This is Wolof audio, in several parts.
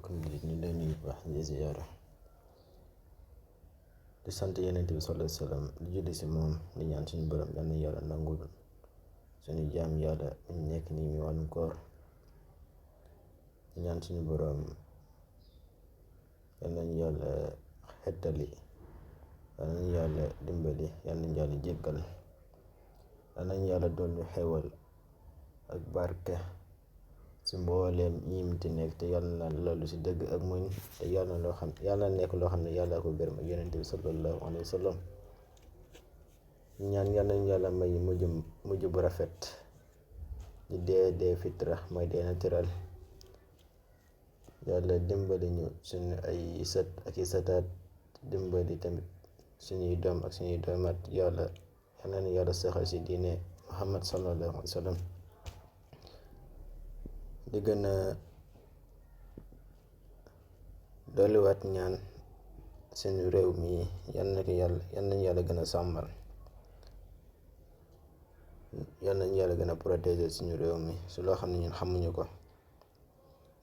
kon ñu leen nuyu bu baax di ziyaara di sant Yonent bi sallallahu alayhi wa sallam di julli si moom di ñaan suñu borom yal na yàlla nangul suñu jaam yàlla ñu nekk nii mi wàllum koor di ñaan suñu borom yal nañu yàlla xettali yal nañu yàlla dimbali yal nañu yàlla jéggal yal nañu yàlla doon ñu xewal ak barke si mbooleem ñi ti nekk te yàlla na loolu si dëgg ak muñ te yàlla nekk loo xam ne yàlla ko gërëm ak Yonent bi sallallahu alayhi wa sallam ñaan yàlla nañu yàlla may mujj bu rafet di dee fitra mooy dee naturel yàlla dimbali ñu suñu ay sët ak i sëtaat dimbali tamit suñuy doom ak suñuy doomaat yàlla nañu yàlla saxal si diine Muhammad sallallahu alayhi wa sallam di gën a dolliwaat ñaan suñu réew mi yal nañu yàlla gën a sàmmal yal nañu yàlla gën a protéger suñu réew mi su loo xam ne ñun xamuñu ko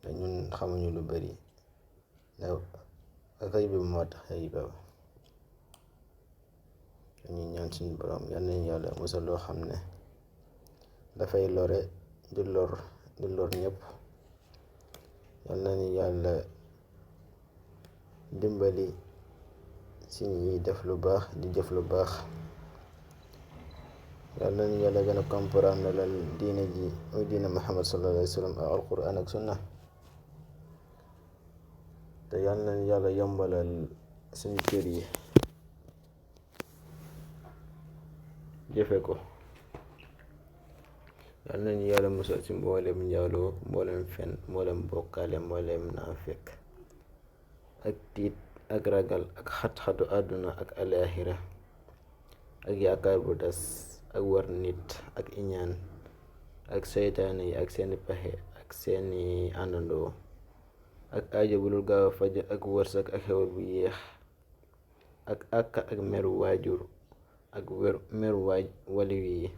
te ñun xamuñu lu bari xëy bi moo tax xëy ba ñu ñaan suñu borom yal nañu yàlla musal loo xam ne dafay lore di lor ñëpp yal nañu yàlla dimbali si ñuy def lu baax di jëf lu baax yal nañu yàlla gën a comprendre la diine ji muy diine Muhammad sallallahu alayhi wa sallam ak alquran ak sunna te yal nañu yàlla yombalal suñu kër yi jëfe ko yal nañu yàlla musal ci mboolem njaaloo mboolem fen mboolem bokkaale mboolem naafeq ak tiit ak ragal ak xat-xatu àdduna ak alaaxira ak yaakaar bu tas ak war nit ak iñaan ak seytaane yi ak seeni pexe ak seeni àndandoo ak aajo bu dul gaaw a faj ak wërsëg ak xewal bu yéex ak meru waajur ak meru waliw yi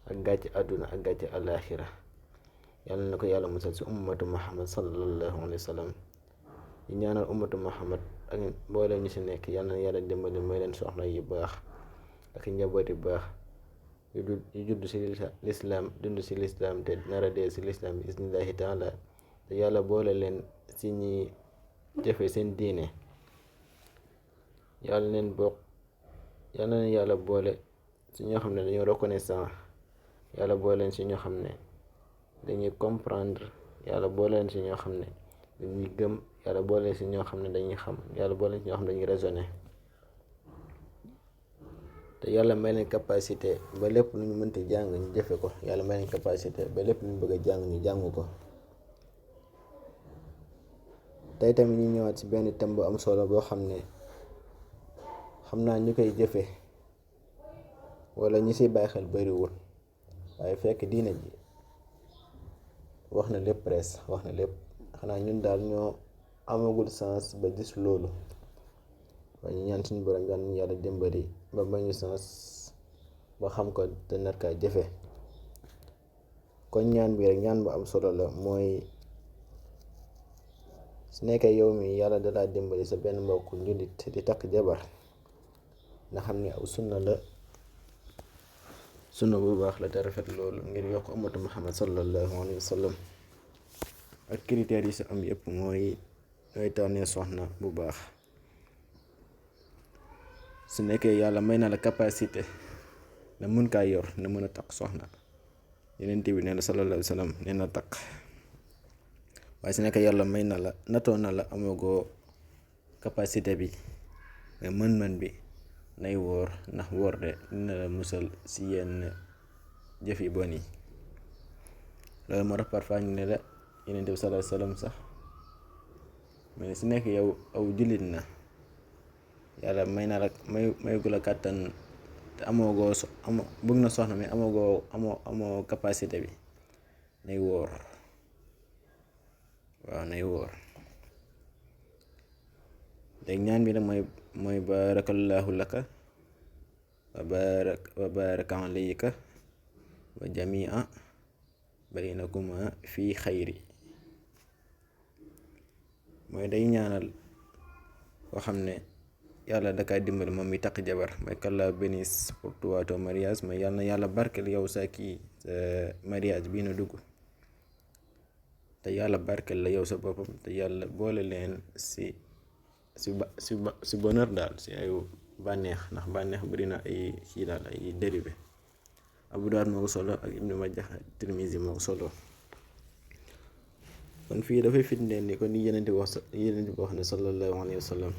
ak gàcce àdduna ak gàcce alaaxira yàlla na ko yàlla musal ci ummatu Muhammad sallallahu alayhi wa sallam di ñaanal ummatu Muhammad ak mboolem ñi ci nekk yàlla na yàlla dimbali may leen soxna yu baax ak njaboot yu baax yu judd ci lislaam dund ci lislaam te nara dee ci lislaam bi isnillahi taala te yàlla boole leen ci ñi jëfe seen diine yàlla na yàlla boole ci ñoo xam ne dañoo reconnaissant yàlla boole leen ci ñoo xam ne dañuy comprendre yàlla boole leen ci ñoo xam ne dañuy gëm yàlla boole leen ci ñoo xam ne dañuy xam yàlla boole leen ci ñoo xam ne dañuy raisonner te yàlla may leen capacité ba lépp lu ñu mënti jàng ñu jëfe ko yàlla may leen capacité ba lépp lu ñu bëgg a jàng ñu jàng ko tey tamit ñu ñëwaat ci benn thème bu am solo boo xam ne xam naa ñu koy jëfe wala ñi ci bàyyi xel bariwul waaye fekk diine ji wax na lépp presque wax na lépp xanaa ñun daal ñoo amagul sens ba gis loolu waaye ñu ñaan suñu borom yal nañu yàlla dimbali ba bañu sens ba xam ko te nar kaa jëfe kon ñaan bi rek ñaan bu am solo la mooy su nekkee yow mi yàlla dalaa dimbali sa benn mbokk njullit di takk jabar nga xam ne aw sunna bu baax la te rafet loolu ngir yokk ummatu Muhammad sallallahu alayhi wa sallam ak critères yi si am yëpp mooy tànnee soxna bu baax su nekkee yàlla may na la capacité na mën kaa yor na mën a takk soxna Yonent bi nee na sallallahu alayhi wa sallam nee na takk waaye su nekkee yàlla may na la natoo na la amagoo capacité bi nga mën-mën bi nay woor ndax woor de dina la musal ci yenn jëf yi bon yi loolu moo tax parfois ñu ne la Yonent bi sallallahu alayhi wa sallam sax mais su nekk yow aw jullit na yàlla may na la mayu la kàttan te bëgg na soxna mais amoo capacité bi nay woor waaw nay woor léegi ñaan bi nag mooy barakallahu laka wa baraka alayka wa jamia baynakuma fi xayri mooy day ñaanal koo xam ne yàlla da kaa dimbali moom mi takk jabar mooy kàlla bénis pour toi ton mariage mooy yàlla na yàlla barkel yow sa mariage bii na dugg te yàlla barkel la yow sa boppam te yàlla boole leen si bonheur daal si ay bànneex ndax bànneex bari na ay kii daal ay dérivé. Abu Daawud moo ko solo ak Ibnu Majah Tirmizi moo ko solo. kon fii dafay firndeel ni kon yeneen di wax ne sallallahu alayhi wa sallam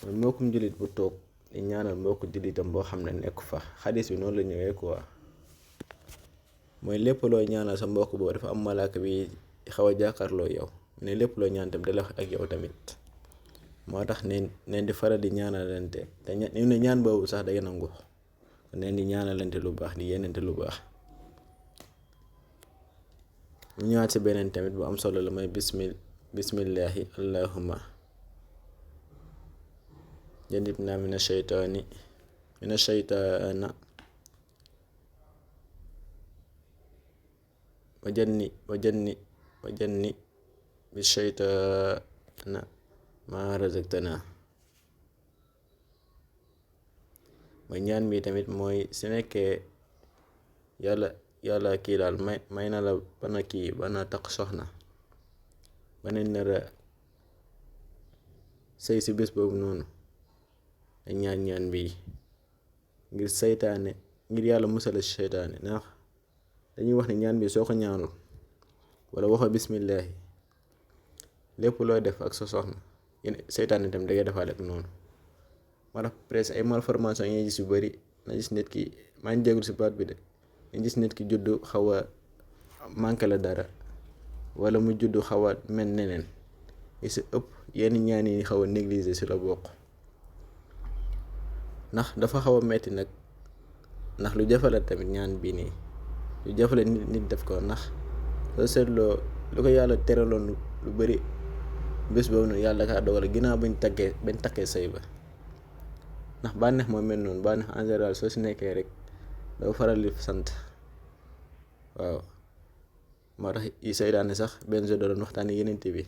mooy mbokkum jullit bu toog di ñaanal mbokku jullitam boo xam ne nekk fa. xadis bi noonu la ñëwee quoi mooy lépp looy ñaanal sa mbokk boobu dafa am malaaka bi xaw a jàkkaarloo yow ne lépp loo ñaan tam dala wax ak yow tamit. moo tax neen di faral di ñaanalante te ñu ne ñaan boobu sax day nangu neen di ñaanalante lu baax di yenente lu baax. ñu ñëwaat si beneen tamit bu am solo la mooy bismillahi allahumma jannibna mina shaytaana wa janni bi shaytaana ma razaqtana. mooy ñaan bi tamit mooy su nekkee yàlla kii daal may na la bana takk soxna bana nara sëy si bés boobu noonu ay ñaan bi ngir yàlla musala si seytaane. ndax dañuy wax ne ñaan bi soo ko ñaanul wala waxoo bismillahi lépp looy def ak sa soxna seytaane tam dangay defaale ak noonu. moo tax presque ay malformation yi gis yu bari na gis nit ki maa ngi jégalu si baat bi de nga gis nit ki juddu xaw a manqué la dara wala mu juddu xaw a mel neneen yi si ëpp yenn ñaan yi xaw a négliger si la bokk. ndax dafa xaw a metti nag ndax lu jafe la tamit ñaan bii nii lu jafe la nit def ko. ndax soo seetloo lu ko yàlla teraloon lu bari bés boobu noonu yàlla kaa dogal ginnaaw bañ takkee sëy ba. ndax bànneex moo mel noonu bànneex en général soo si nekkee rek doo faral di sant. waaw moo tax seytaane sax benn jour doon waxtaane yenente bi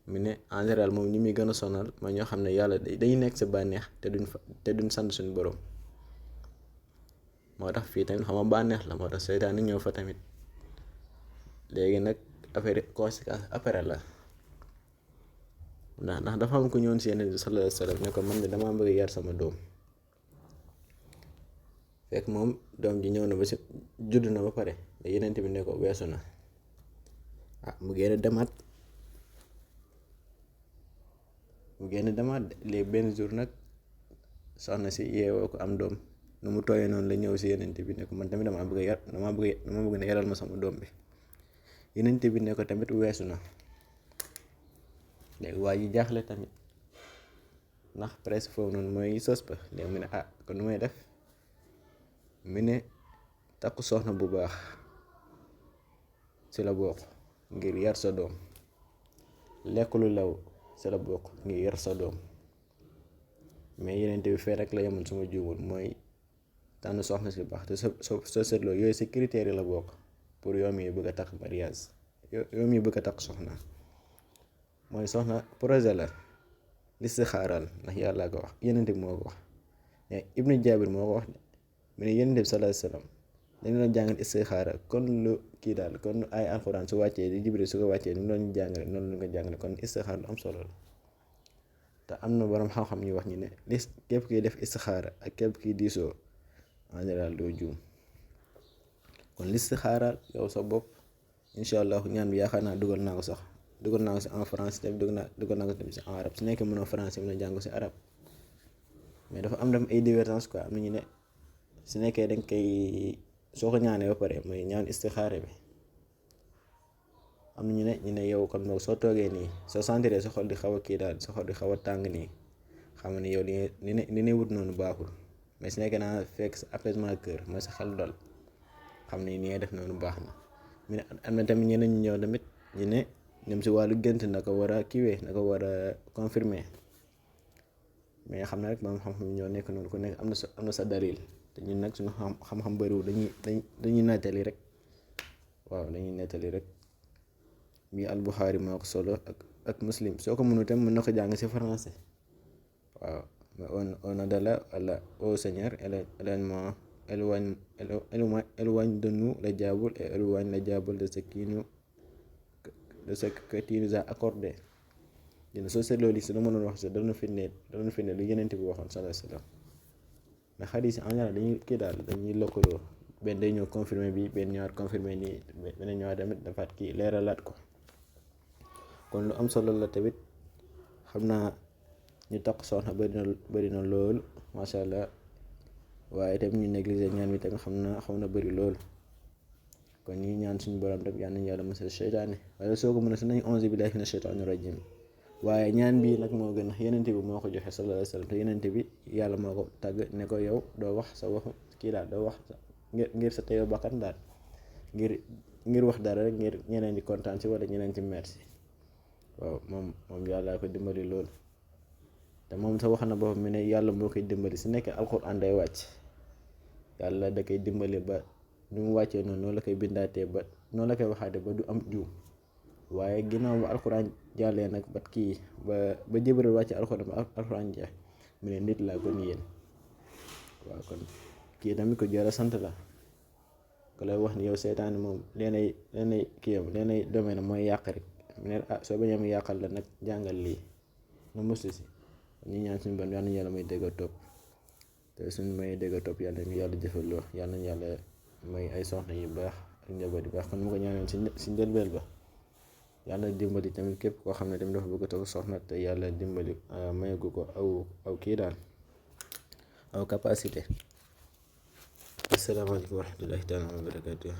mu ne en général moom ñi muy gën a sonal mooy ñoo xam ne yàlla dañuy nekk sa bànneex te duñ sant suñu borom. moo tax fii tamit xam nga bànneex la moo tax seytaane ñëw fa tamit. léegi nag affaire conséquence après la ndax dafa am ku ñëwoon si yeneen bi sallallahu alayhi wa sallam ne ko man de damaa bëgg yar sama doom. fekk moom doom ji ñëw na ba si judd na ba pare da yeneen bi ne ko weesu na mu génn demaat léegi benn jour nag soxna si yeewoo ko am doom nu mu tooyee noonu la ñëw si yeneen bi ne ko man tamit dama bëgg ne yaral ma sama doom bi. yeneen bi ne ko tamit weesu na. léegi waa ji jaaxle tamit ndax presque foofu noonu mooy sos ba léegi mu ne kon nu may def mu ne takku soxna bu baax ci la bokk ngir yar sa doom. lekk lu lew ci la bokk ngir yar sa doom. mais yeneen bi fee rek la yemoon suma juumul mooy tànn soxna si baax te soo seetloo yooyu ci critères yi la bokk pour yow mi bëgg a takk mariage yow mi bëgg a takk soxna. mooy soxna projet la listixaaral ndax yàlla ko wax yeneen bi moo ko wax Ibnu Jaabir moo ko wax de mu ne yeneen bi sallallahu alayhi wa sallam dañu doon jàngal istixaara kon lu kii daal kon ay alxuraan su wàccee di Jibril su ko wàccee ni doon jàngale noonu lañu ko jàngale kon istixaara lu am solo la. te am na borom xam-xam ñu wax ñu ne képp kiy def istixaara ak képp kiy diisoo en général doo juum. kon listixaaral yow sa bopp incha allah ñaan bi yaakaar naa dugal naa ko si en français tamit dugal naa ko tamit si en arabe su nekkee mënoo français mën a jàng si arabe mais dafa am dem ay divergence quoi am na ñu ne su nekkee danga koy soo ko ñaanee ba pare mooy ñaan istixaara bi am na ñu ne yow kon boog soo toogee nii soo sentiree sa xol di xaw a kii daal sa xol di xaw a tàng nii xam ne yow li ne wut noonu baaxul mais su nekkee naa fekk sa apaisement cœur mooy sa xel dal xam ne ni ngay def noonu baax na. mu ne am na tamit ñeneen ñu ñëw tamit ñu ne ñoom si wàllu gént na ko war a kiiwee na ko war a confirmer mais xam na rek moom xam-xam ñoo nekk noonu ku nekk am na sa dalil te ñun nag suñu xam-xam bëriwul dañuy nettali rek waaw dañuy nettali rek mi al Buxaari moo ko solo ak Muslim. soo ko mënu tam mën na ko jàng ci français. waaw on adala Allah au Seigneur éloigne de nous le diable et éloigne le diable de ce que tu nous as accordé. dina soo seetloo li si la mënoon wax sax dana firnde lu Yonent bi waxoon sallallahu alayhi wa sallam. mais xadiis en général dañuy dañuy lëkkaloo benn day ñëw confirmé bi benn ñëwaat confirmé nii beneen ñëwaat tamit dafaat kii leeralaat ko. kon lu am solo la tamit xam naa ñu takk soxna bëri na lool macha allah, waaye tamit ñu négligé ñaan bi tamit xaw na bëri lool. kon ñi ñaan suñu borom rek yal nañu yàlla musal seytaane. waaye soo ko mën a si nañ auzu billaahi mina sheytaani rajiim. waaye ñaan bii nag moo gën a Yonent bi moo ko joxe sallallahu alayhi wa sallam te Yonent bi yàlla moo ko tàgg ne ko yow doo wax sa waxu kii daal doo wax ngir sa teew bakkan daal ngir wax dara rek ngir ñeneen di kontaan si wala ñeneen ci merci. waaw moom yàlla ko dimbali lool te moom sa wax na boppam mi ne yàlla moo koy dimbali si nekk alxuraan day wàcc yàlla da koy dimbali ba nu mu wàccee noonu la koy bindaatee ba noonu la koy waxaate ba du am juum. waaye ginnaaw ba alxuraan jàllee nag ba Jibril wàcce alxuraan jeex mu ne nit laa kon yéen. waaw kon kii tamit ko jar a sant la ko lay wax ni yow seytaane moom leenay kiyam leenay domaine mooy yàq rek mu ne soo bañee mu yàqal la nag jàngal lii nga mustu si. ñu ñaan suñu bon yal nañu yàlla may dégg a topp te suñu may dégg a topp yàlla nañu yàlla jëfaloo yal nañu yàlla may ay soxna yu baax ak njaboot yu baax kon mu ko ñaanoon si njëlbeel ba. yàlla dimbali tamit képp koo xam ne tamit dafa bëgg a toog soxna te yàlla dimbali mayagu ko aw kii daal aw capacité. asalaamaaleykum wa rahmatullahi taala wa barakatuh.